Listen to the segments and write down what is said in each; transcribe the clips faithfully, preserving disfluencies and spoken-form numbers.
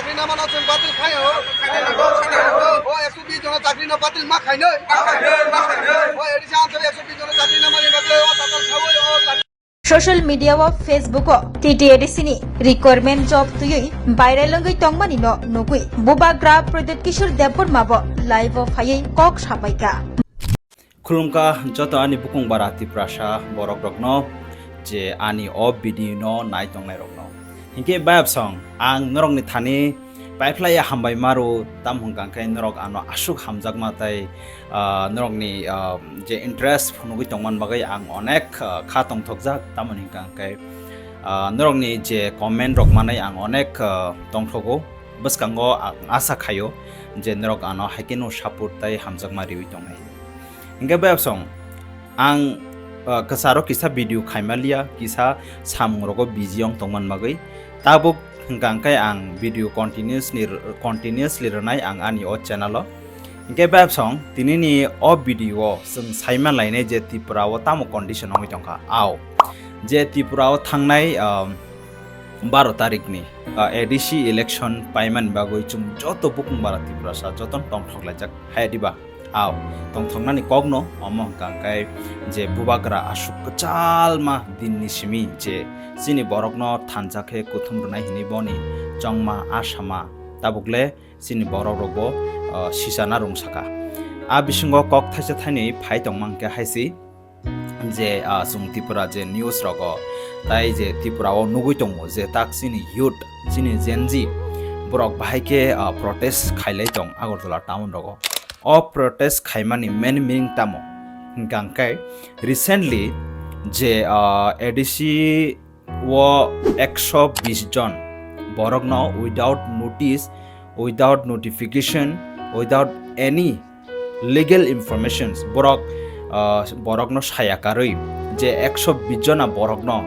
Chakri namano chwng batil khai o. O ekso bish jona chakri no batil ma khainai. O A D C answer ekso bish jona chakri namani bagwi o tatal khaui o chakri. Social media o Facebook o T T A D C ni requirement job twiwi viral wngwi tongmani no nugwi bubagra Pradyot Kishore Debbarma bo live o phaiwi kok sabaikha. Khulumkha joto ani bukung bara Tiprasa borok rokno, je ani o video no nai tongnai rokno. Hinkhe bayapsong ang norokni thani paiphlaiya hambai maru, tam hwnkha khe norok ano aswk hamjakma tei, ah, norokni, ah, je interest phunugwi tongman bagwi ang onek, ah, kha tongthokjak, tamoni hwnkha khe, ah, norokni je comment rok manai ang onek, ah, tongthogo. Bwskango ang asa khaio je norok ano hai kheno support tei hamjakma riwi tongnai. Hinkhe bayapsong ang, ah, kwcharo kisa video khaimaliya, kisa samung rogo busy wng tongman bagwi. Tabuk hwnkha khe ang video continuously, continuously rwnai ang ani o channel o. Hinkhe bayapsong tinini o video o chwng saima lainai je Tripura o tamo condition wngwi tongkha. Ao je Tripura o thangnai, um, baro tarikni, ah, A D C election paimani bagwi chwng joto bukung bara Tiprasa jotono tongthok laijak hai diba? Ao, tongthoknani kokno omo hwnkha khe je bubagra aswk kwchalma dinni simi je chini borokno thansa khe kuthum rwnai hinwi boni chongma asama tabukle chini borok rokbo, ah, sisana rwngsakha. A bisingo kok thaisa thainwi phai tongma hwnkhe hai se je, ah, chwng Tripura je news rogo, tai je Tripura o nugwi tongo je tak chini youth, chini Gen Z borok bahai khe, ah, protest khailai tong Agartala town rogo. O protest khaimani main meaning tamo? Hwnkha khe recently je, ah, A D C o ekso bish jon borokno without notice, without notification, without any legal informations borok, ah, borokno saya karwi je ekso bish jona borokno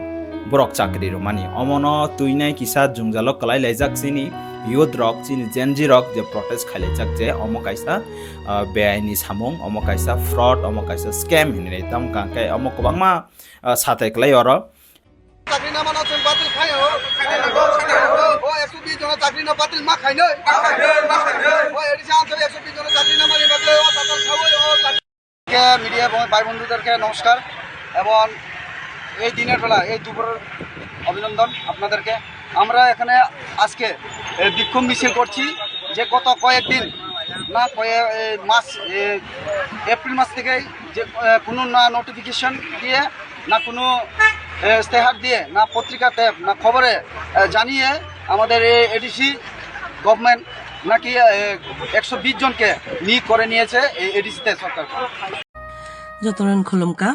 borok chakri rwmani. Omono twinai kisa jwngjalo kwlai laijak chini youth rok, chini Gen Z rok je protest khailaijak je omo kaisa, ah, beaini samung, omo kaisa fraud, omo kaisa scam hinwi tamo hwnkha khe omo kwbangma, ah, satai kwlai oro. Chakri namano chwng batil khai o. O ekso bish jona chakri no batil ma khainai. O A D C answer ekso bish jona chakri namani bagwi o tatal khaui o chakri. কে মিডিয়া এবং ভাই বন্ধুদেরকে নমস্কার এবং এই দিনের বেলা এই দুপুরের অভিনন্দন আপনাদেরকে। আমরা এখানে আজকে এ, বিক্ষোভ মিছিল করছি যে গত কয়েকদিন না কয়ে-, এ, মাস এ, এপ্রিল মাস থেকেই যে এ, কোনো না নোটিফিকেশন দিয়ে না কোনো এ, ইশতেহার দিয়ে, না পত্রিকাতে, না খবরে এ, জানিয়ে আমাদের এই এডিসি গভর্নমেন্ট নাকি এ, একশো বিশ জনকে নিয়োগ করে নিয়েছে এই এডিসিতে সরকার। Jotono khulumkha.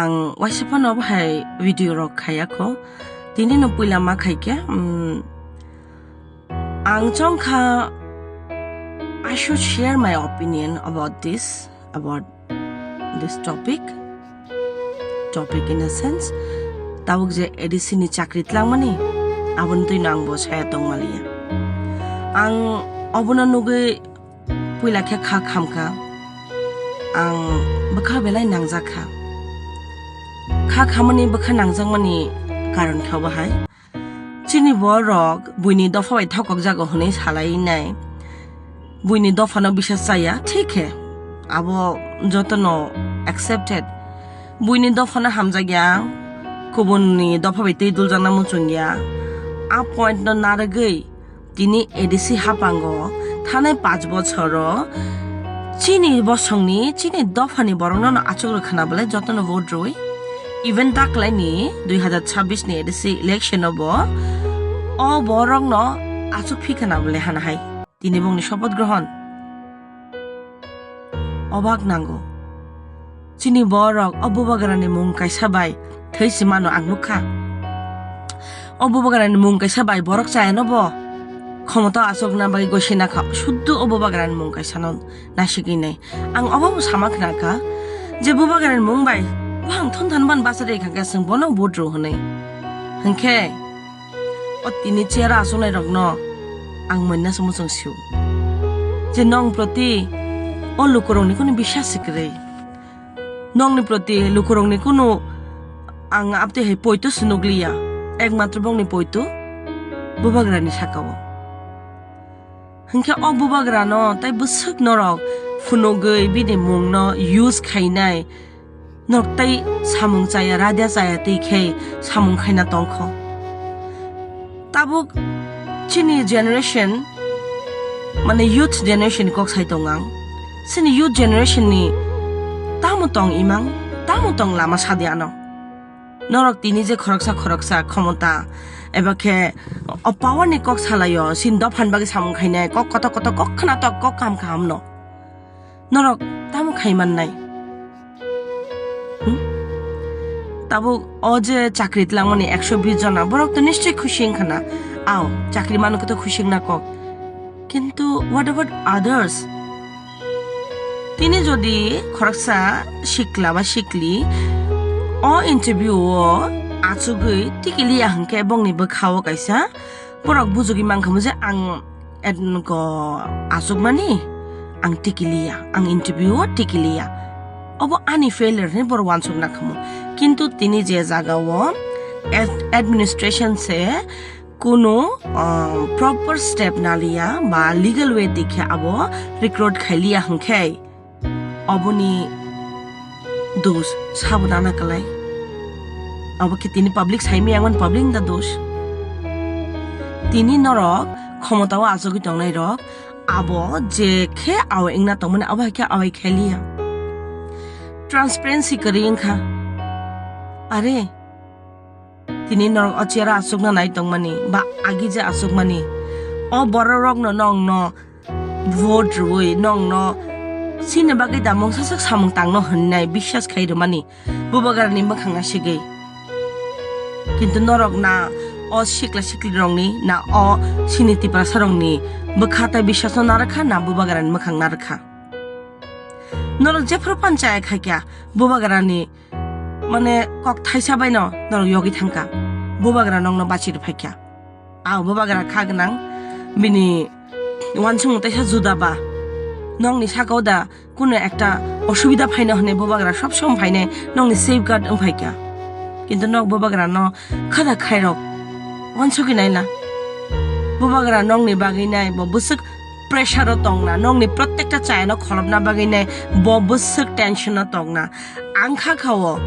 Ang waisa phano bahai video rok khaiya kho. Tini no puila ma khaikhe, um, ang chongkha, I should share my opinion about this, about this topic. Topic in a sense, tabuk je A D C ni chakri tlangmani, aboni twino ang bo saya tongmaliya. Ang obono nugwi puila khe kha khamkha, ang bwkha belai nangjakha. Kha khamani bwkha nangjakmani karon khe obo hai. Chini borok buini dopha bai thokokjago hwnwi salainai. Buini dophano bisas chaya, thik khe. Abo jotono accepted. Buini dophano hamjakya, kubunni dopha bai twi duljakna muchungya. A point no narwgwi tini A D C haphango thanai panch bochoro chini bosongni, chini dophani borokno no achuk rwkhana bwlai jotono vote rwi. Even taklaini dui hazar chabbish ni A D C election o bo o borokno achuk phikhana bwlai hana hai. Tini bongni sopoth grohon. Obak nango. Chini borok o bubagrani mung kaisa bai thwi si mano ang nukha. O bubagrani mung kaisa bai borok chayano bo khomota achukna bai gosina kha. Suddu o bubagrani mung kaisano nasigwi nai. Ang obo bo sama khna kha je bubagrani mung bai buphang thon than ban basa de kha khe chwng bono vote rw hwnwi. Hwnkhe o tini chair o achuknai rokno ang moina se muchung sio je nong proti o lukurokni kunu bisas se kwrwi. Nongni proti lukurokni kunu ang abtwi hai poito se nukliya, ekmatro bongni poito bubagrani saka-o. Hinkhe o bubagrano tei bwswk norok phunugwi bini mungno use khainai, norok tei samung chaya, raida chaya twi khe samung khaina tongkho. Tabuk chini generation, mane youth generation ni kok sai tong ang. Chini youth generation ni tamo tong imang, tamo tong lama sadi ano. Norok tini je khoroksa khoroksa khomota eba khe o power ni kok salaio, sin dophan bagwi samung khainai, kok kotor kotor, kok khwnatok, kok kaham kaham no. Norok tamo khai mannai? Hmm? Tabuk o je chakri tlangmani ekso bish jona, borok to nischoi khushi wngkha na. Ao, chakri manu khe to khushi wngna kok. Kintu what about others? Tini jodi khoroksa sikla ba sikli o interview o achugwi tikiliya hinkhe bongni bwkha o kaisa borok bujugwi mankhamu je ang etngo achukmani, ang tikiliya, ang interview o tikiliya. Obo ani failure hinwi borok uansukna khamu. Kintu tini je jaga o ad-, administration se kunu, ah, proper step naliya ba legal way dikhe abo recruit khailiya hinkhe oboni dos sabo nana kwlai. Abo khe tini public saimaya wngmani public ni da dos. Tini norok khomota o achugwi tongnai rok abo je khe awai wngna tongmani abo hai khe awai khailiya. Transparency kwrwi wngkha. Are, tini norok o chair o achukna nai tongmani ba agi je achukmani, o borok rokno nongno vote rwui nongno chini bagwi da mungsa sak samung tangno hwnnai biswas khai rwmani bubagrani mwkhang nasigwi. Kintu norok na o sikla sikli rokni na o chini Tiprasa rokni bwkha tai biswasno narwkha na bubagrani mwkhang narwkha. Norok jephru panchaya khaikya bubagrani mane kok thaisa baino norok yogwi thangkha, bubagra nokno bachi rwphaikha. A bubagra kha gwnang, bini uansukmung teisa juda ba, nokni saka o da kunu ekta osubida phaino hwnwi bubagra sob somoi phainai nokni safeguard wngphaikha. Kintu nok bubagra no khada khairok uansugwi naila. Bubagra nokni bagwi nai bo bwswk pressure o tongna, nokni protekta chayano kholopna bagwi nai bo bwswk tension o tongna. Ang kha kha o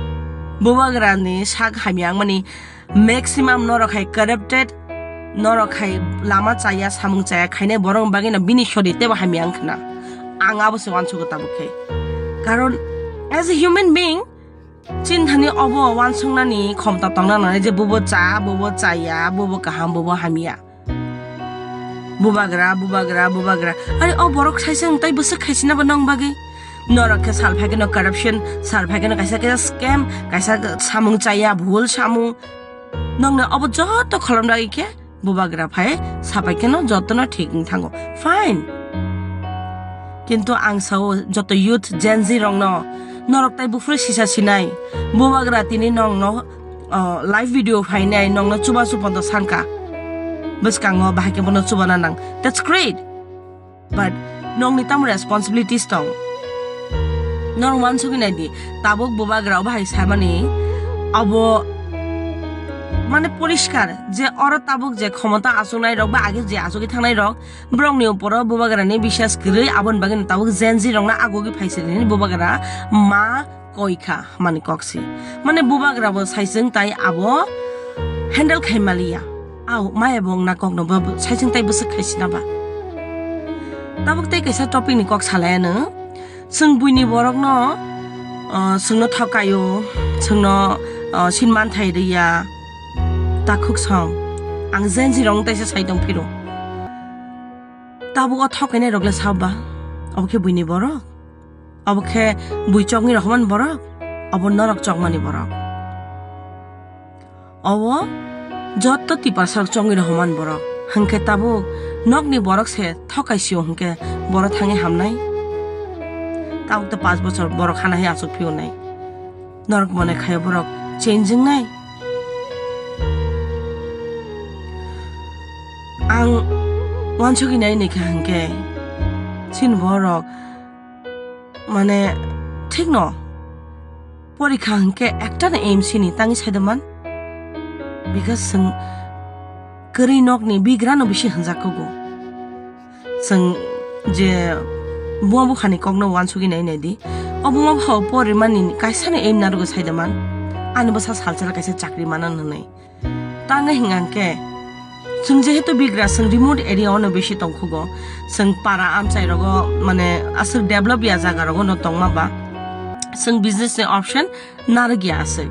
bubagrani sak hamya wngmani maximum norok hai corrupted, norok hai lama chaya, samung chaya khainai borok bagwi no bini sori tebo hamya wngkhna. Ang abo se uansugo tabuk khe. Karon as a human being, chinthani obo uansuknani khomta tongna nangnai je bubo cha, bubo chaya, bubo kaham, bubo hamya. Bubagra, bubagra, bubagra. Are o borok saisang tai bwswk khaisina ba nong bagwi. Norok khe sal phaikhe no corruption, sal phaikhe no kaisa kaisa scam, kaisa samung chaya, bhul samung. Nongno obo joto kholom ragwi khe bubagra phai sapai khe no joto no thik wng thango. Fine. Kintu ang sao joto youth Gen Z rokno norok tai buphuru sisa sinai. Bubagra tini nongno, o, live video phainai nongno chubachu pondo sanka. Bwskango bahai khe bono chubana nang. That's great. But nongni tamo responsibilities tong? Norok uansugwi nai di. Tabuk bubagra o bahai samani abo mane poriskar je oro tabuk je khomota achuknai rok ba age je achugwi thangnai rok borokni uporo bubagrani biswas kwrwi, aboni bagwi tabuk Gen Z rokno agogwi phaisiri hwnwi bubagra ma koi kha hwnmani kok si. Mane bubagra bo saisung tai abo handle khai maliya. Au maya bo wngna kok no bo saisung tai bwswk khai sina ba. Tabuk tei kaisa topic ni kok salai ano. Chwng buini borok no, ah, chwngno thokaio, chwngno, ah, sin manthai riya. Takhuk song. Ang Gen Z rok taisa sai tong phiro. Tabuk o thokainai rok le saba. Obo khe buini borok. Obo khe bui chokni rohormani borok, obo norok chokmani borok. Obo joto tiprasa rok chokni rohormani borok. Hwnkhe tabuk nokni borok se thokai sio hwnkhe borok thangwi hamnai. Tabuk to panch bochor borok hana hai achuk phiyonai. Norok mone khaio borok change wngnai. Ang uansugwi nai nai kha hwnkhe chini borok mane thik no porikha hwnkhe ekta no aim sini tangwi saido man, because chwng kwrwi nokni bigra no bisi hwnjak kugo. Chwng je buma buphani kokno uansugwi nai nai di. O buma bupha o porimani kaisano aim narwgwi sai da man. Ani bwsa salsala kaisa chakri manan hwnwi. Tangwi hwnkhe chwng jehetu bigra chwng remote area ono bisi tongkhugo. Chwng para amchai rogo mane aswk develop ya jaga rogo no tongma ba. Chwng business ni option narwkya aswk.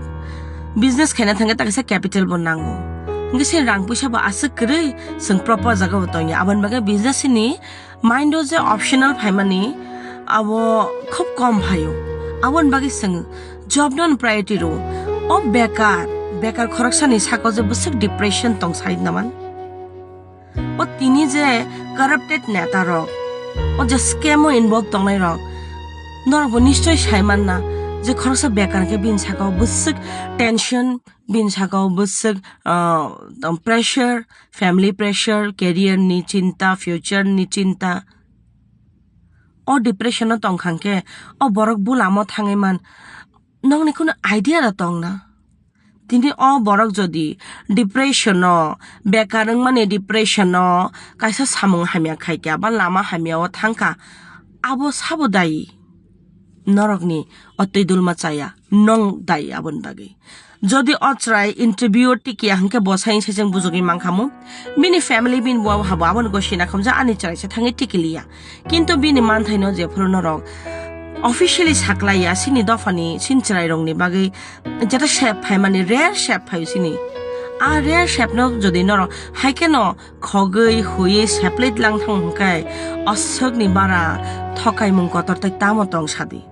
Business khaina thangkhe ta kaisa capital bo nango. Hwnkhe se rang puisa bo aswk kwrwi chwng proper jaga bo tongya. Aboni bagwi business ni mind o je optional phaimani abo khub kom phaio. Aboni bagwi chwng job no priority rwo. O bekar, bekar khoroksani sako je bwswk depression tong sai naman. O tini je corrupted neta rok, o je scam o involve tongnai rok, norok bo nischoi sai manna je khoroksa bekar khe bini saka o bwswk tension, bini saka o bwswk, ah, pressure, family pressure, career ni chinta, future ni chinta. O depression o tongkha khe o borok bulamo thangwi man, nokni kunu idea da tong na? Tini o borok jodi depression o, bekar wngmani depression o, kaisa samung hamya khaikha ba lama hamya o thangkha, abo sabo dayi? Norokni o twi dulma chaya, nong dayi aboni bagwi. Jodi o chwrai interview o tikiya hwnkhe bo sai sai chwng bujugwi mankhamu. Bini family bini buwa habo aboni gosina khamjak ani chwrai se thangwi tikiliya. Kintu bini manthaino jephuru norok officially saklaiya, sini dophani, sini chwrairokni bagwi jeta sep phaimani, rare sep phaio sini. A rare sepno jodi norok haikheno khogwi, huiwi, seplai tlang thang hwnkhe, o swkni bara thokaimung kotor tei tamo tong sadi.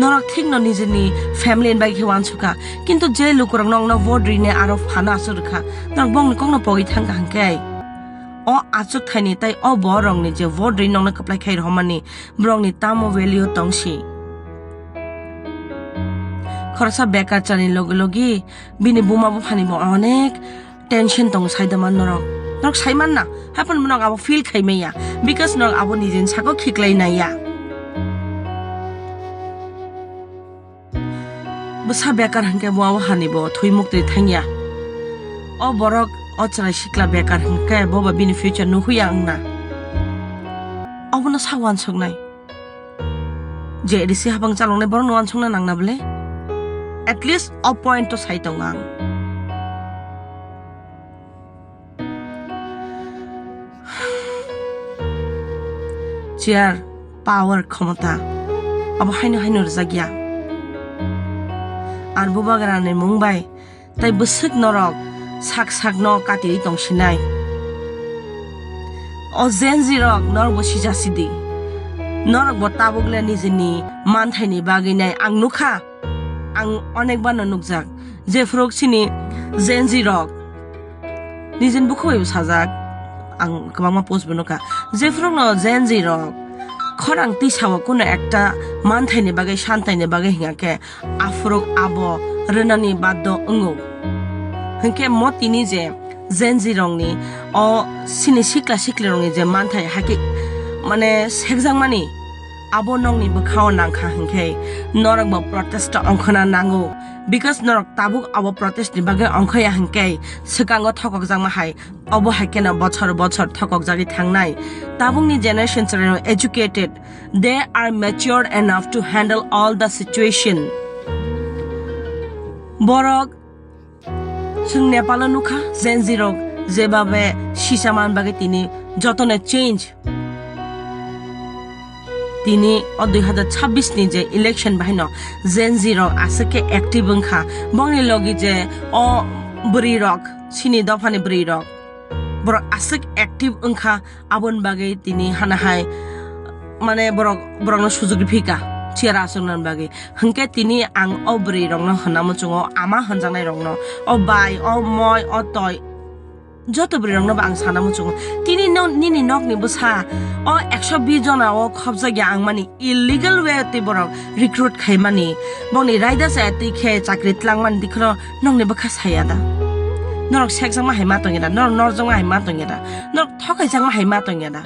Norok thikno nijini family ni bai khe uansukha, kintu je lukurok nokno vote rini aro phano aswk rwkha, norok bongni kokno pogwi thangkha hwnkhe, o achuk thaini tei o borokni je vote rini nokno kwplai khai rohormani borokni tamo value tongsi. Khoroksa bekar chani logi logi bini buma buphani bo onek tension tongo, sai da man norok. Norok sai man na, haphano norok abo feel khai maya, because norok abo nijeni saka o khiklai naiya. Bwsa bekar hwnkhe bo abo hani bo thwi muktwi thangya. O borok, o chwrai sikla bekar hwnkhe bo ba bini future nuhuya wngna. Obono sa uansuknai. Je risi habang chaloknai borokno uansukna nangna bwle? At least o point o sai tongo ang. Chair, power, khomota, abo haino haino rwjakya. Ar bubagrani mung bai tai bwswk norok sak sakno katiwi tongsinai. O Gen Z rok norokbo sijasidi. Norokbo tabukle nijini manthaini bagwi nai ang nukha. Ang onekbano nukjak, jephuru chini Gen Z rok nijini bukhuk bai bo sajak, ang kwbangma post bo nukha, jephuru no Gen Z rok khorang tisao kuno ekta manthaini bagwi, santaini bagwi hingya khe, aphuru abo rwnani baddo wngo. Hinkhe mo tini je Gen Z rokni o sini sikla sikli rokni je manthai hakhe mane sekjakmani, abo nokni bwkhao nangkha hinkhe norokbo protest ongkhorna nango, because norok tabuk abo protest ni bagwi ongkhoya hinkhe swkango thokokjakma hai, obo hai kheno bochor bochor thokokjagwi thangnai. Tabukni generation chwrairok educated, they are mature enough to handle all the situation. Borok Chwng Nepal o nukha, Gen Z rok jebabe sisa man bagwi tini jotono change. Tini o dui hazar chabbish ni je election bahaino Gen Z rok aswk khe active wngkha. Bongni logi je o bwrwi rok, sini dophani bwrwi rok, borok aswk active wngkha, aboni bagwi tini hana hai mane borok, borokno sujuk riphika chair achuknani bagwi. Hinkhe tini ang o bwrwi rokno hwnna muchungo, ama hwnjaknai rokno, o bai, o moi, o toi, joto bwrwi rokno bo ang sana muchungo. Tini no, nini nokni bwsa o ekso bish jona o khopjakya ang mani illegal way tei borok recruit khaimani, bongni raida chaya twi khe chakri tlangmani dikhno nokni bwkha saya da? Norok sekjakma hai ma tongya da, norok norjakma hai ma tongya da, norok thokaijakma hai ma tongya da?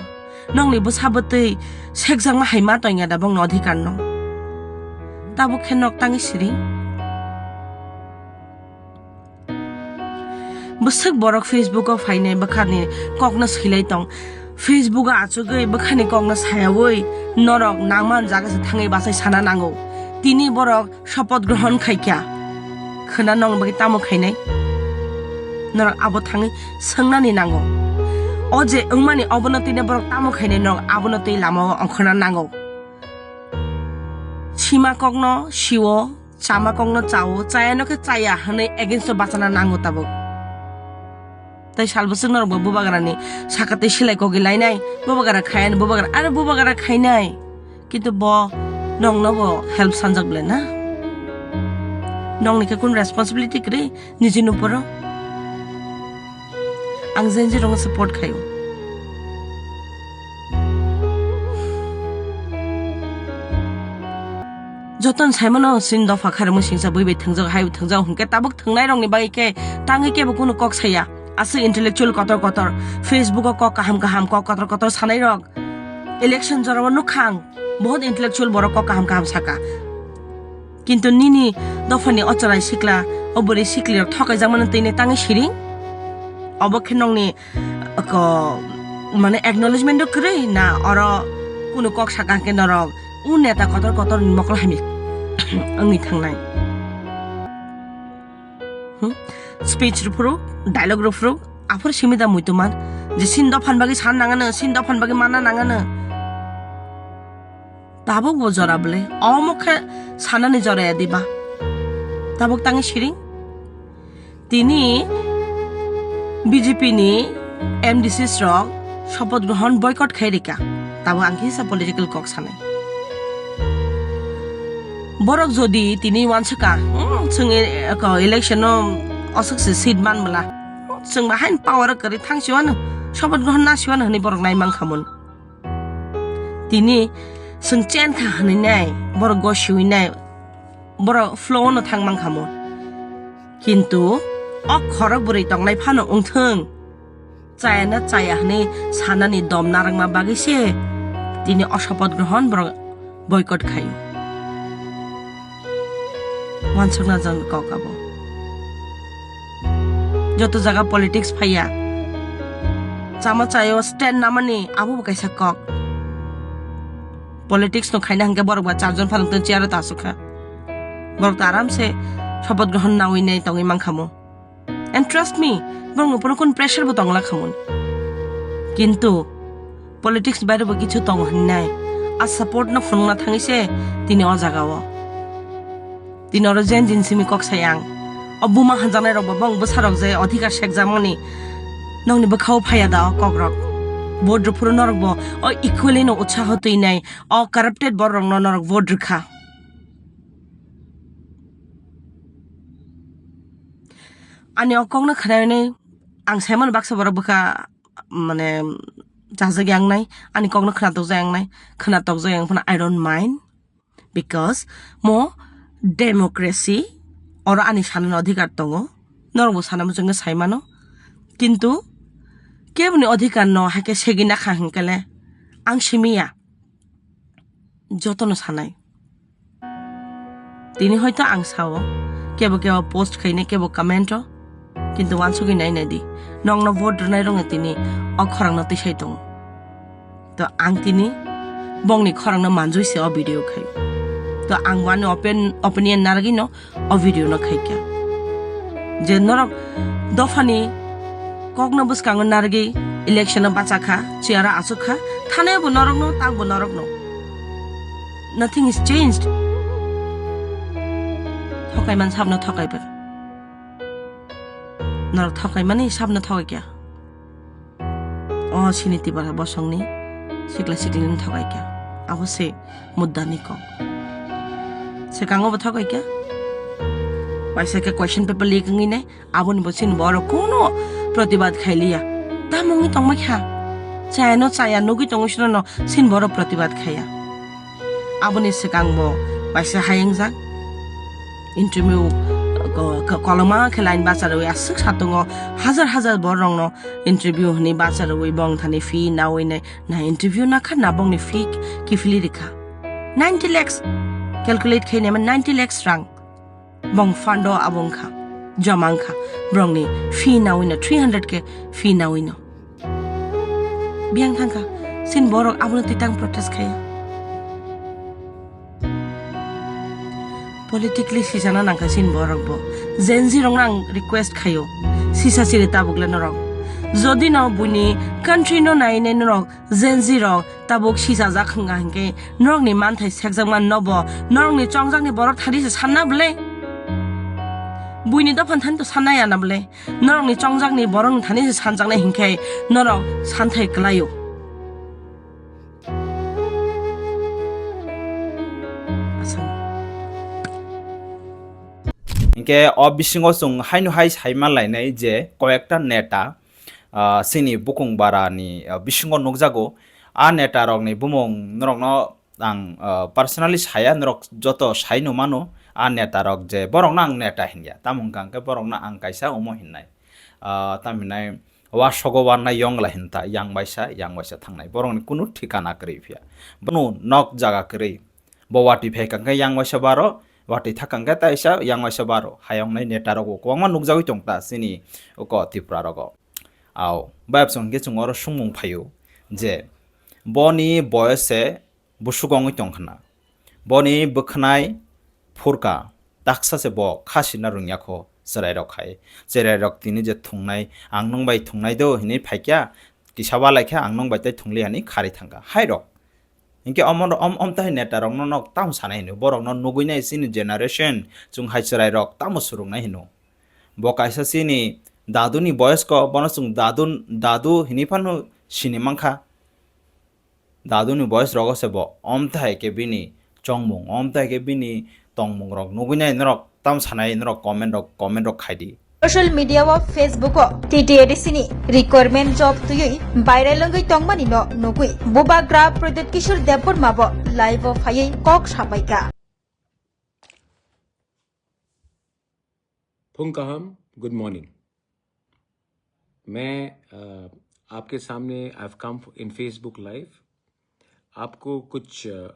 Nokni bwsa bwtwi sekjakma hai ma tongya da bongni odhikar no? Tabuk khe nok tangwi siring. Bwswk borok Facebook o phainai bwkhani kokno swilai tong. Facebook o achugwi bwkhani kokno sayawi norok nangman jaga se thangwi bachai sana nango. Tini borok shopoth grohon khaikha. Khwna nong bagwi tamo khainai? Norok abo thangwi swngnani nango. O je wngmani obono tini borok tamo khainai norok abono twi lama o ongkhorna nango. Sima kokno siwo, chama kokno chawo, chayano khe chaya hwnwi against o bachana nango tabuk. Tai sal bwswk norok bo bubagrani saka tei silai kogwi lainai, bubagra khayan bubagra, are bubagra khainai. Kintu bo nongno bo help sanjak bwle na? Nongni khe kun responsibility kwrwi nijini uporo? Ang Gen Z rokno support khaio. Jotono saimano chini dopha kharwi mwsingcha bui bai thwngjak, hai thwngjak hwnkhe tabuk thwngnairokni bagwi khe tangwi kebo kunu kok saya. Aswk intellectual kotor kotor, Facebook o kok kaham kaham, kok kotor kotor sanairok election jorao nukha ang, bahut intellectual borok kok kaham kaham saka. Kintu nini dophani o chwrai sikla, o bwrwi siklirok thokaijakmani twi nai tangwi siring? Obo khe nongni ko, mane acknowledgement o kwrwi na oro kunu kok saka hwnkhe norok u neta kotor kotor ni mokol hamya wngwi thangnai? Hmm? Speech rwphuru, dialogue rwphuru, aphuru simi da muitu man je sin dophan bagwi san nangano, sin dophan bagwi manna nangano. Tabuk bo jora bwle, omo khe sanani jora ya diba? Tabuk tangwi siring? Tini B J P ni M D Cs rok shopoth grohon boycott khai rika. Tabuk ang kisa political kok sanai. Borok jodi tini wansukha, hmm, chwng e-, eko election o oswk se seat man bwla, chwng ba hain power o kwrwi thang siwano, shopoth grohon na siwano hwnwi borok nai mankha mun. Tini chwng chen kha hwnwi nai, borok go siwi nai, borok flow no thang mankha mun. Kintu o khorok bwrwi tongnai phano wngthwng, chayana chaya hwnwi sanani dom narwkma bagwi se tini o shopoth grohon borok boycott khaio. Wansukna jang kok abo. Joto jaga politics phaiya. Chama chayo stand namani abo bo kaisa kok. Politics no khaina hwnkhe borok ba charjon phalangtwi chair o ta asukha. Borok ta aram se shopoth grohon nawi nai tongwi mankha mo. And trust me, borokni uporo kun pressure bo tongla khamun. Kintu politics ni baire bo kichu tongo hwnnai. A support no phunukna thangwi se tini o jaga o. Tini oro Gen Z ni simi kok sai ang. O buma hanjaknai rok bo bong bwsa rok je adhikar sekjakmani nokni bwkha o phaiya da o kok rok. Vote rwphuru norok bo o equally no utsaho twinai, o corrupted borok rok no norok vote rwkha. Ani o kokno khwnai ang saimano baksa borok bwkha mane chajak yang nai, ani kokno khwnatok jak yang nai, khwnatok jak yang phano I don't mind, because mo democracy, oro ani sanani adhikar tongo, norokbo sana muchungwi saimano, kintu keboni adhikar no haikhe segwi nakha hinkhe le ang simi ya. Jotono sanai. Tini hoito ang sao, kebo kebo post khainai, kebo comment o, kintu wansugwi nai nai di. Nokno vote rwnai rokno tini o khorangno tisai tongo. To ang tini bongni khorangno manjui se o video khai. To ang wani open, opinion narwgwi no o video no khaikha. Je norok dophani kokno bwskango narwgwi election o bachakha, chair o achukha, thane bo norokno, tang bo norokno. Nothing is changed. Thokaiman sabno thokaiba. Norok thokaimani sabno thokaikha. O sini tibara bosongni sikla siklini thokaikha. Abo se muddani kok. Swkango bo thokaikha. Waisa khe question paper leak wngwi nai, aboni bo chini borok kuno protibad khailiya. Tamo wngwi tongbaikha. Chayano chaya nugwi tongwi sinono chini borok protibad khaiya. Aboni swkang bo waisa hayungjak. Interview ko-, ko-, koloma khe line bacha rwi aswk satungo hajar hajar borok rokno interview hwnwi bacha rwi bong thani fee nawi nai, na interview na kha na bongni fee kiphilwi rikha. Ninety lakhs calculate khe naima ninety lakhs rang bong fund o abo wngkha. joma wngkha borokni fee nawino, three hundred K fee nawino. Biyang thangkha, sin borok abono titang protest khaiya. Politically sisana nangkha sin borok bo. Gen Z rokno ang request khaio, sisa siri tabukle norok. Jodi no buini country no naine norok Gen Z rok tabuk sisajak hwnga hinkhe norokni manthai sekjakma nobo norokni chongjakni borok thani se sanna bwle? Buini dophan thani to sanna ya na bwle? Norokni chongjakni borokni thani se sanjaknai hinkhe norok santhai kwlaio. Aswk. Hinkhe o bisingo chwng haino hai sai manlainai je koyekta neta, ah, chini bukung barani, ah, bisingo nukjago. A neta rokni bumung norokno ang, ah, personally saya, norok joto sai no mano. A neta rok je borokno ang neta hinya, tamo hwnkha hwnkhe borokno ang kaisa omo hinnai, ah, tamo hinai, wa sogo warnai yongla hinta, yang baisa, yang baisa thangnai, borokni kunu thikana kwrwi phiya. Bono nok jaga kwrwi, bo watwi phai kha hwnkhe yang waisa baro, watwi thak kha hwnkhe taisa yang waisa baro. Hayongnai neta rok bo kwbangma nukjagwi tong ta chini oko Tripura rogo. Au, bayapsong hwnkhe chwng oro swngmung phaio je boni boyose busuk wngwi tong khna. Boni bwkhnai phurka taksa se bo kha sirna rwngya kho chwrairok hai. Chwrairok tini je thungnai, ang nwng bai thungnai do hinwi phaikya, kisa walai khe ang nwng bai tei thungli hinwi kharwi thangkha. Hairok. Hinkhe omo, om, om tai neta rokno nok tamo sanai hino, borokno nugui nai chini generation, chwng hai chwrai rok tamo swrwng nai hino. Bo kaisa chini dadu ni boyos ko, bono chwng dadu, dadu hinwi phano sini mankha. Dadu ni boyos rogo se bo om tai khe bini chongmung, om tai khe bini tongmung rok nugui nai norok tam sanai norok comment rok, comment rok khai di. Social media o Facebook o T T A D C ni requirement job twiwi viral wngwi tongmani no nugwi bubagra Pradyot Kishore Debbarma bo live o phaiwi kok sabaikha. Phung kaham, good morning. मैं, अ, आपके सामने, I've come in Facebook Live, आपको कुछ, अ,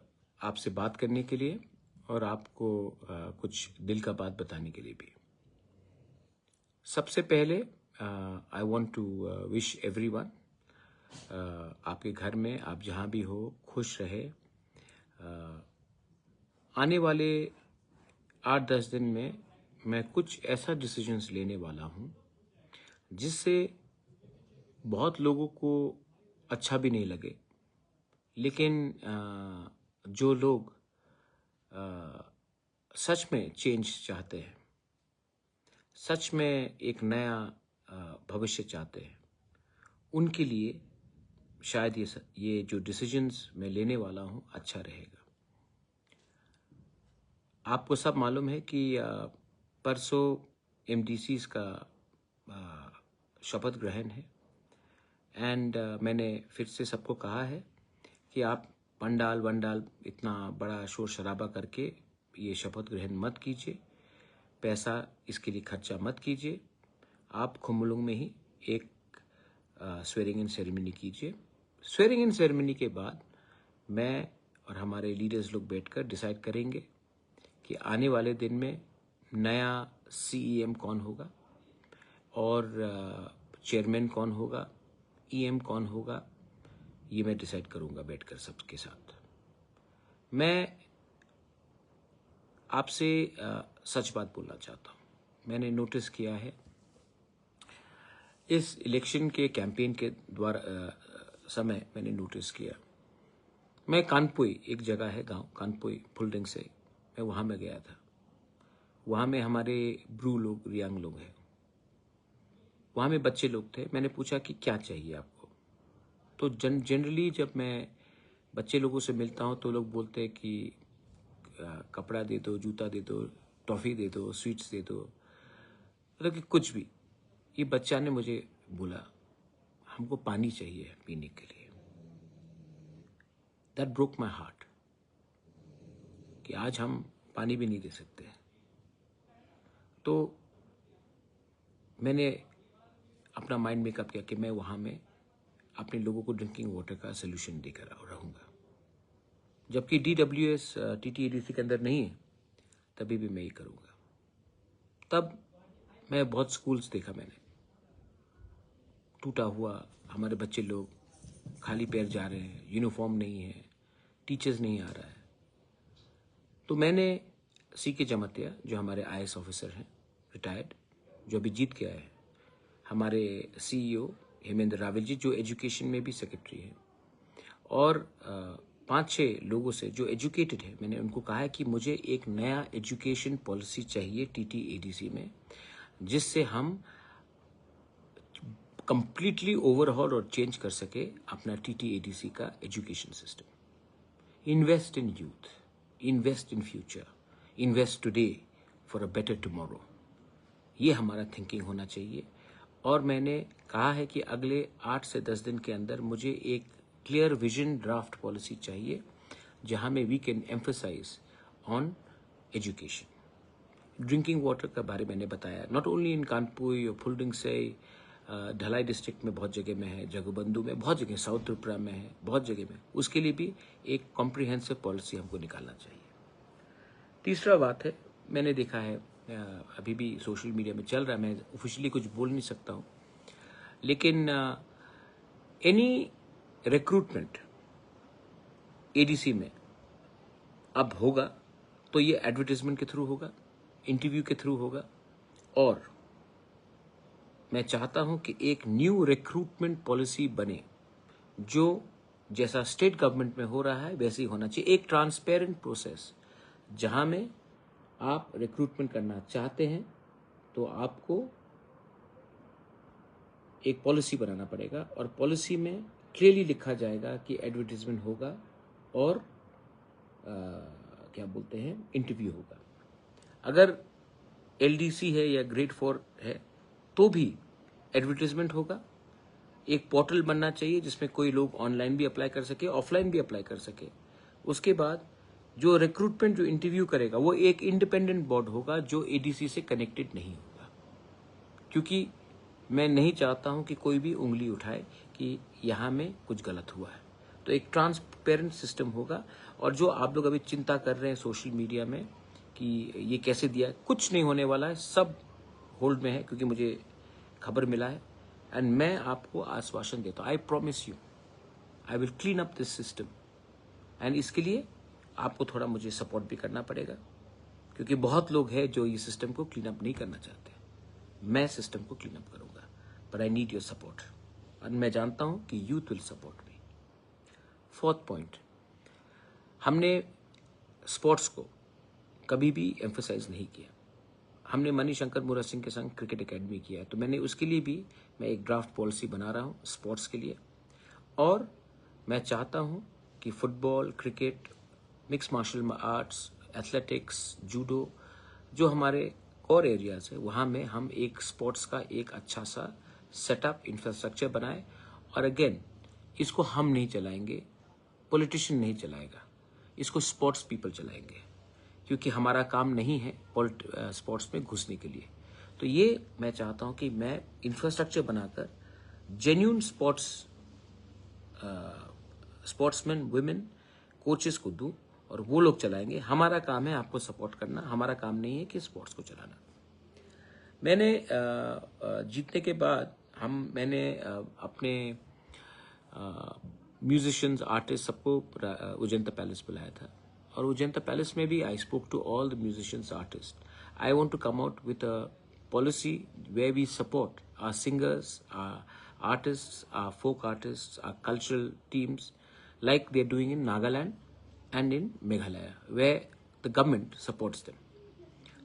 आपसे बात करने के लिए और आपको, अ, कुछ दिल का बात बताने के लिए भी। सबसे पहले, अ, I want to, a, wish everyone, अ, आपके घर में आप जहाँ भी हो, खुश रहे। अ, आने वाले आठ दस दिन में मैं कुछ ऐसा डिसीजंस लेने वाला हूँ, जिससे बहुत लोगों को अच्छा भी नहीं लगे, लेकिन, अ, जो लोग, अ, सच में चेंज चाहते हैं, सच में एक नया, अ, भविष्य चाहते हैं, उनके लिए शायद ये स-, ये जो डिसीजंस मैं लेने वाला हूँ, अच्छा रहेगा। आपको सब मालूम है कि, अ, परसों एमडीसीज का, अ, शपथ ग्रहण है। एंड, अ, मैंने फिर से सबको कहा है कि आप पंडाल वंडाल इतना बड़ा शोर शराबा करके ये शपथ ग्रहण मत कीजिए, पैसा इसके लिए खर्चा मत कीजिए। आप खुमलुंग में ही एक, अ, स्वेरिंग इन सेरेमनी कीजिए। स्वेरिंग इन सेरेमनी के बाद मैं और हमारे लीडर्स लोग बैठकर डिसाइड करेंगे कि आने वाले दिन में नया सीईएम कौन होगा और, अ, चेयरमैन कौन होगा, ईएम कौन होगा, ये मैं डिसाइड करूँगा बैठकर सबके साथ। मैं आपसे, अ, सच बात बोलना चाहता हूँ। मैंने नोटिस किया है, इस इलेक्शन के कैंपेन के द्वारा, अ, समय मैंने नोटिस किया, मैं कानपुई, एक जगह है गांव कानपुई फुलडेंग से, मैं वहाँ में गया था। वहाँ में हमारे ब्रू लोग, रियांग लोग हैं, वहाँ में बच्चे लोग थे। मैंने पूछा कि क्या चाहिए आपको, तो जन जनरली जब मैं बच्चे लोगों से मिलता हूँ तो लोग बोलते हैं कि, अ, कपड़ा दे दो, जूता दे दो, टॉफ़ी दे दो, स्वीट्स दे दो। मतलब कि कुछ भी। ये बच्चा ने मुझे बोला, "हमको पानी चाहिए पीने के लिए।" That broke my heart कि आज हम पानी भी नहीं दे सकते। तो मैंने अपना माइंड मेकअप किया कि मैं वहाँ में अपने लोगों को ड्रिंकिंग वाटर का सोल्यूशन देकर रहूँगा, जबकि डीडब्ल्यूएस, अ, टीटीएडीसी के अंदर नहीं है, तभी भी मैं ये करूँगा। तब मैं बहुत स्कूल्स देखा मैंने, टूटा हुआ, हमारे बच्चे लोग खाली पैर जा रहे हैं, यूनिफॉर्म नहीं है, टीचर्स नहीं आ रहा है। तो मैंने सी के जमातिया, जो हमारे आईएएस ऑफिसर हैं, रिटायर्ड, जो अभी जीत के आए हैं, हमारे सीईओ हेमेंद्र रावल जी, जो एजुकेशन में भी सेक्रेटरी हैं, और अ, पाँच छः लोगों से जो एजुकेटेड है, मैंने उनको कहा है कि मुझे एक नया एजुकेशन पॉलिसी चाहिए टीटीएडीसी में, जिससे हम कंप्लीटली ओवरहॉल और चेंज कर सके अपना टीटीएडीसी का education system. Invest in youth, invest in future, invest today for a better tomorrow। ये हमारा थिंकिंग होना चाहिए। और मैंने कहा है कि अगले आठ से दस दिन के अंदर मुझे एक क्लियर विजन ड्राफ्ट पॉलिसी चाहिए, जहां में we can emphasize on education। Drinking water का बारे मैंने बताया, not only in कानपुर और फुलडिंगसई, ढलाई डिस्ट्रिक्ट में बहुत जगह में है, जगबंधु में बहुत जगह, साउथ त्रिपुरा में है, बहुत जगह में। उसके लिए भी एक कॉम्प्रिहेंसिव पॉलिसी हमको निकालना चाहिए। तीसरा बात है, मैंने देखा है, अ, अभी भी सोशल मीडिया में चल रहा है, मैं ऑफिशियली कुछ बोल नहीं सकता हूँ, लेकिन एनी रिक्रूटमेंट एडीसी में अब होगा, तो ये एडवर्टाइजमेंट के थ्रू होगा, इंटरव्यू के थ्रू होगा। और मैं चाहता हूं कि एक न्यू रिक्रूटमेंट पॉलिसी बने, जो जैसा स्टेट गवर्नमेंट में हो रहा है, वैसे ही होना चाहिए। एक ट्रांसपेरेंट प्रोसेस, जहां में आप रिक्रूटमेंट करना चाहते हैं, तो आपको एक पॉलिसी बनाना पड़ेगा, और पॉलिसी में क्लियरली लिखा जाएगा कि एडवर्टाइजमेंट होगा और अ, क्या बोलते हैं, इंटरव्यू होगा। अगर एलडीसी है या ग्रेड फोर है, तो भी एडवर्टाइजमेंट होगा। एक पोर्टल बनना चाहिए, जिसमें कोई लोग ऑनलाइन भी अप्लाई कर सके, ऑफलाइन भी अप्लाई कर सके। उसके बाद जो रिक्रूटमेंट, जो इंटरव्यू करेगा, वो एक इंडिपेंडेंट बॉडी होगा, जो एडीसी से कनेक्टेड नहीं होगा, क्योंकि मैं नहीं चाहता हूं कि कोई भी उंगली उठाए कि यहाँ में कुछ गलत हुआ है। तो एक ट्रांसपेरेंट सिस्टम होगा। और जो आप लोग अभी चिंता कर रहे हैं सोशल मीडिया में कि ये कैसे दिया, कुछ नहीं होने वाला है, सब होल्ड में है, क्योंकि मुझे खबर मिला है। एंड मैं आपको आश्वासन देता हूँ, I promise you, I will clean up this system। And इसके लिए आपको थोड़ा मुझे सपोर्ट भी करना पड़ेगा, क्योंकि बहुत लोग हैं जो ये सिस्टम को क्लीन अप नहीं करना चाहते। मैं सिस्टम को क्लीन अप करूँगा, but I need your support। और मैं जानता हूँ कि youth will support me. Fourth point, हमने स्पोर्ट्स को कभी भी एम्फसाइज नहीं किया। हमने मणिशंकर मुरा सिंह के संग क्रिकेट एकेडमी किया है, तो मैंने उसके लिए भी, मैं एक ड्राफ्ट पॉलिसी बना रहा हूँ स्पोर्ट्स के लिए। और मैं चाहता हूँ कि football, cricket, mix martial arts, athletics, judo, जो हमारे कोर एरियाज है, वहाँ में हम एक स्पोर्ट्स का एक अच्छा सा सेटअप, इंफ्रास्ट्रक्चर बनाए। और अगेन, इसको हम नहीं चलाएंगे, पॉलिटिशियन नहीं चलाएगा, इसको स्पोर्ट्स पीपल चलाएंगे, क्योंकि हमारा काम नहीं है पॉलिट-, अ, स्पोर्ट्स में घुसने के लिए। तो ये मैं चाहता हूँ कि मैं इंफ्रास्ट्रक्चर बनाकर जेन्यून स्पोर्ट्स, अ, स्पोर्ट्समैन, वुमेन कोचेस को दूं और वो लोग चलाएंगे। हमारा काम है आपको सपोर्ट करना, हमारा काम नहीं है कि स्पोर्ट्स को चलाना। मैंने, अ, अ, जीतने के बाद हम, मैंने, अ, अपने, अ, म्यूजिशियंस, आर्टिस्ट सबको रा-, अ, उज्जैन पैलेस बुलाया था। और उज्जैन पैलेस में भी I spoke to all the musicians, artists। I want to come out with a policy where we support our singers, our artists, our folk artists, our cultural teams, like they are doing in Nagaland and in Meghalaya, where the government supports them।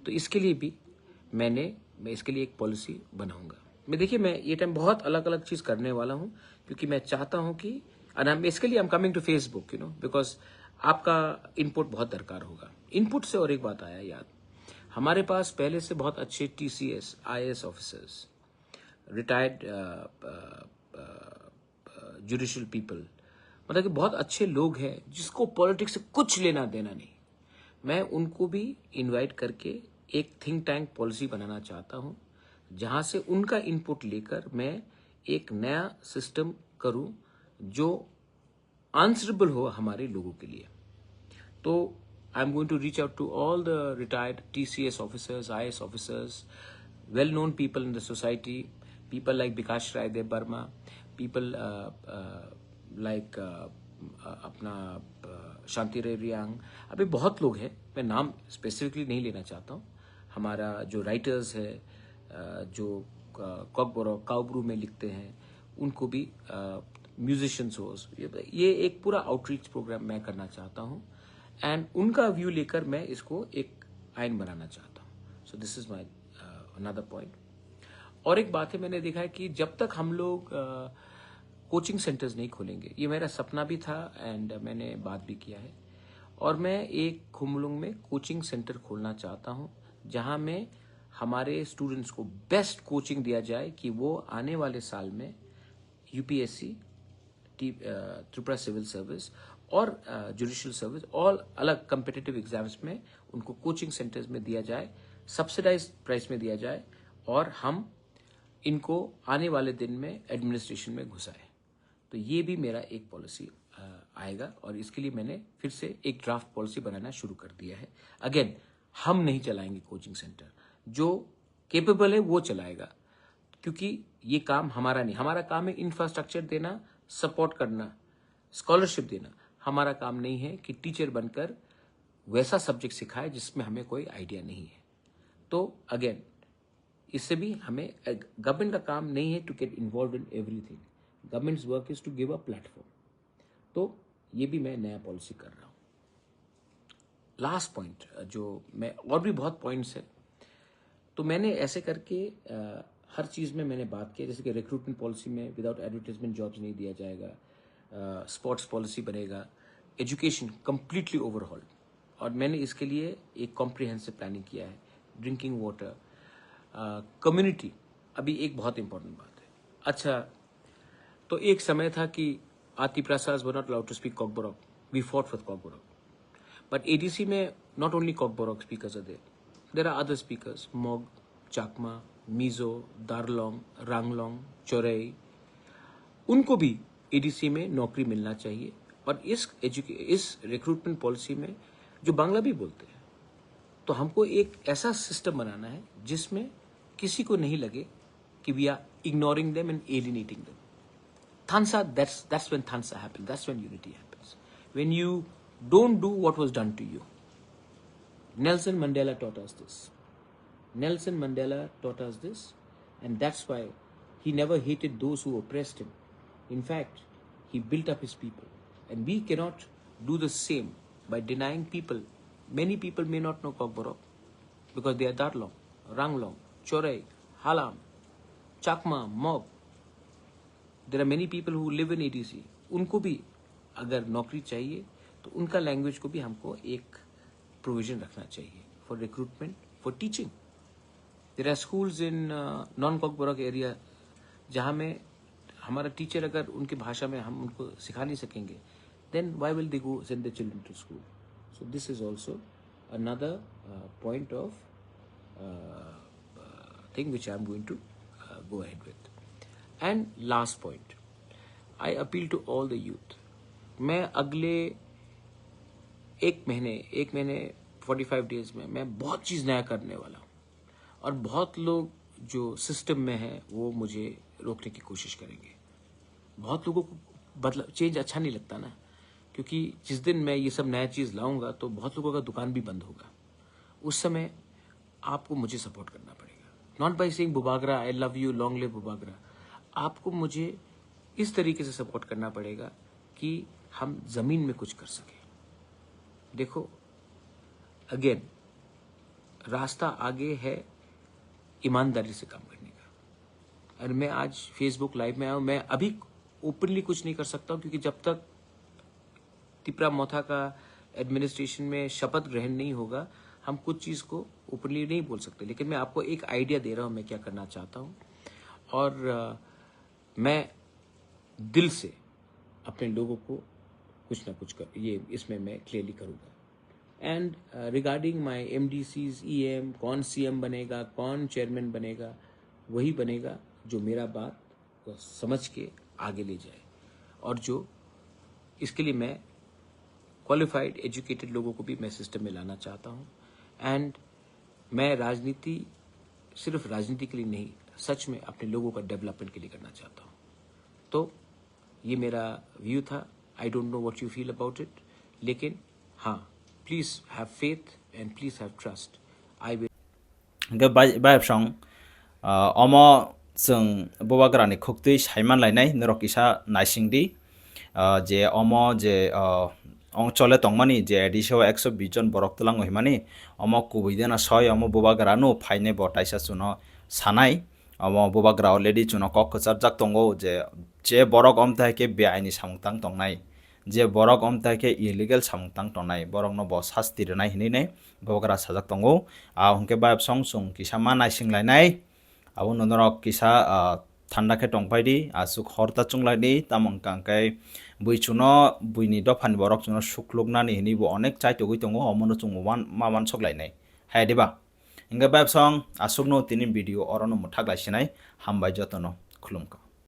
तो इसके लिए भी मैंने, मैं इसके लिए एक पॉलिसी बनाऊंगा। मैं, देखिए, मैं ये टाइम बहुत अलग अलग चीज़ करने वाला हूँ, क्योंकि मैं चाहता हूँ कि, और हम इसके लिए, I'm coming to Facebook, you know, because आपका इनपुट बहुत दरकार होगा। इनपुट से और एक बात आया याद, हमारे पास पहले से बहुत अच्छे TCS, IAS officers, retired judicial people, मतलब कि बहुत अच्छे लोग हैं जिसको पॉलिटिक्स से कुछ लेना देना नहीं। मैं उनको भी इनवाइट करके एक थिंक टैंक पॉलिसी बनाना चाहता हूँ, जहाँ से उनका इनपुट लेकर मैं एक नया सिस्टम करूँ जो आंसरेबल हो हमारे लोगों के लिए। तो I am going to reach out to all the retired TCS officers, IAS officers, well known people in the society, people like Bikash Rai Debbarma, people uh, uh, like uh, uh, अपना uh, शांति रे रियांग। अभी बहुत लोग हैं, मैं नाम स्पेसिफिकली नहीं लेना चाहता हूँ। हमारा जो राइटर्स है, uh, जो कॉकबोरक काउब्रू में लिखते हैं, उनको भी म्यूजिशियंस हो, ये, ये एक पूरा आउटरीच प्रोग्राम मैं करना चाहता हूँ। एंड उनका व्यू लेकर मैं इसको एक आइन बनाना चाहता हूँ। So this is my another point। और एक बात है, मैंने देखा है कि जब तक हम लोग कोचिंग सेंटर्स नहीं खोलेंगे, ये मेरा सपना भी था एंड मैंने बात भी किया है, और मैं एक खुमलुंग में कोचिंग सेंटर खोलना चाहता हूँ, जहाँ में हमारे स्टूडेंट्स को बेस्ट कोचिंग दिया जाए कि वो आने वाले साल में UPSC, T Tripura civil service और जुडिशल सर्विस, ऑल अलग कम्पिटिटिव एग्जाम्स में उनको कोचिंग सेंटर्स में दिया जाए, सब्सिडाइज प्राइस में दिया जाए, और हम इनको आने वाले दिन में एडमिनिस्ट्रेशन में घुसाएं। तो ये भी मेरा एक पॉलिसी आएगा, और इसके लिए मैंने फिर से एक ड्राफ्ट पॉलिसी बनाना शुरू कर दिया है। अगेन, हम नहीं चलाएंगे कोचिंग सेंटर, जो केपेबल है वो चलाएगा, क्योंकि ये काम हमारा नहीं। हमारा काम है इंफ्रास्ट्रक्चर देना, सपोर्ट करना, स्कॉलरशिप देना। हमारा काम नहीं है कि टीचर बनकर वैसा सब्जेक्ट सिखाए जिसमें हमें कोई आइडिया नहीं है। तो अगेन, इससे भी हमें, गवर्नमेंट का काम नहीं है to get involved in everything। Government's work is to give a platform। तो ये भी मैं नया पॉलिसी कर रहा हूँ। लास्ट पॉइंट, जो मैं, और भी बहुत पॉइंट्स है, तो मैंने ऐसे करके अ, हर चीज़ में मैंने बात किया। जैसे कि रिक्रूटमेंट पॉलिसी में विदाउट एडवर्टाइजमेंट जॉब्स नहीं दिया जाएगा, स्पोर्ट्स पॉलिसी बनेगा, एजुकेशन कम्प्लीटली ओवरहॉल। और मैंने इसके लिए एक कॉम्प्रिहेंसिव प्लानिंग किया है। ड्रिंकिंग वाटर, कम्युनिटी, अभी एक बहुत इंपॉर्टेंट बात है। अच्छा, तो एक समय था कि Ati Prasas were not allowed to speak Kokborok, we fought for Kokborok। But ADC में not only Kokborok speakers are there, there are other speakers, Mog, Chakma, Mizo, Darlong, Ranglong, Chorei, उनको भी एडीसी में नौकरी मिलना चाहिए। और इस एजुके इस रिक्रूटमेंट पॉलिसी में जो बांग्ला भी बोलते हैं, तो हमको एक ऐसा सिस्टम बनाना है जिसमें किसी को नहीं लगे कि we are ignoring them and alienating them। Thansa, that's that's when thansa happens, that's when unity happens, when you don't do what was done to you। Nelson Mandela taught us this। Nelson Mandela taught us this, and that's why he never hated those who oppressed him। In fact, he built up his people, and we cannot do the same by denying people। Many people may not know Kokborok because they are Darlong, Ranglong, Chorei, Halam, Chakma, Mog। There are many people who live in ADC. उनको भी अगर नौकरी चाहिए तो उनका लैंग्वेज को भी हमको एक प्रोविजन रखना चाहिए for recruitment, for teaching। There are schools in non Kokborok area जहाँ में हमारा टीचर अगर उनकी भाषा में हम उनको सिखा नहीं सकेंगे, then why will they go send their children to school? So this is also another point of thing which I am going to go ahead with। And last point, I appeal to all the youth। मैं अगले एक महीने एक महीने forty five days में मैं बहुत चीज़ नया करने वाला हूँ, और बहुत लोग जो सिस्टम में है वो मुझे रोकने की कोशिश करेंगे। बहुत लोगों को मतलब चेंज अच्छा नहीं लगता ना, क्योंकि जिस दिन मैं ये सब नया चीज़ लाऊंगा तो बहुत लोगों का दुकान भी बंद होगा। उस समय आपको मुझे सपोर्ट करना पड़ेगा। Not by saying Bubagra, I love you, long live Bubagra। आपको मुझे इस तरीके से सपोर्ट करना पड़ेगा कि हम ज़मीन में कुछ कर सकें। देखो, अगेन, रास्ता आगे है ईमानदारी से काम करने का। और मैं आज फेसबुक लाइव में आया हूँ, मैं अभी ओपनली कुछ नहीं कर सकता हूँ, क्योंकि जब तक तिपरा मोथा का एडमिनिस्ट्रेशन में शपथ ग्रहण नहीं होगा, हम कुछ चीज़ को ओपनली नहीं बोल सकते। लेकिन मैं आपको एक आइडिया दे रहा हूँ मैं क्या करना चाहता हूँ, और मैं दिल से अपने लोगों को कुछ ना कुछ कर, ये इसमें मैं क्लियरली करूँगा। And regarding my MDCs, EM, कौन सीएम बनेगा, कौन चेयरमैन बनेगा, वही बनेगा जो मेरा बात को समझ के आगे ले जाए, और जो इसके लिए मैं क्वालिफाइड एजुकेटेड लोगों को भी मैं सिस्टम में लाना चाहता हूँ। एंड मैं राजनीति सिर्फ राजनीति के लिए नहीं, सच में अपने लोगों का डेवलपमेंट के लिए करना चाहता हूँ। तो ये मेरा व्यू था। I don't know what you feel about it, लेकिन हाँ, please have faith and please have trust. I will. Hingke bai bai bwsong, ah, omo chwng bubagrani khuktwi saiman lainai norok kisa naising di. Ah, je omo je, ah, ong chole tongmani je A D C o ekso bish jon borok twlango himani, omo kubui dena soi omo bubagra no phainai bo taisa chuno sanai. Omo bubagra already chuno kok kwcharjak tongo je, je borok omtai khe beaini samung tang tongnai, je borok omtai khe illegal samung tang tongnai, borokno bo sasti rwnai hinwi nai bubagra sajak tongo. Ah, hwnkhe bai bwsong chwng kisa ma naising lainai. Abo no norok kisa, ah, thanda khe tongpai di, aswk hor ta chunglai di, tamo wngkha hwnkhe bui chuno, buini dophani borok chuno sukluknani hinwi bo onek chaitogwi tongo, omono chwng wan-, ma wansuk lainai. Hai diba? Hingke bai bwsong aswkno tini video orono mwthak lai sinai, hambai jotono, khulumkha.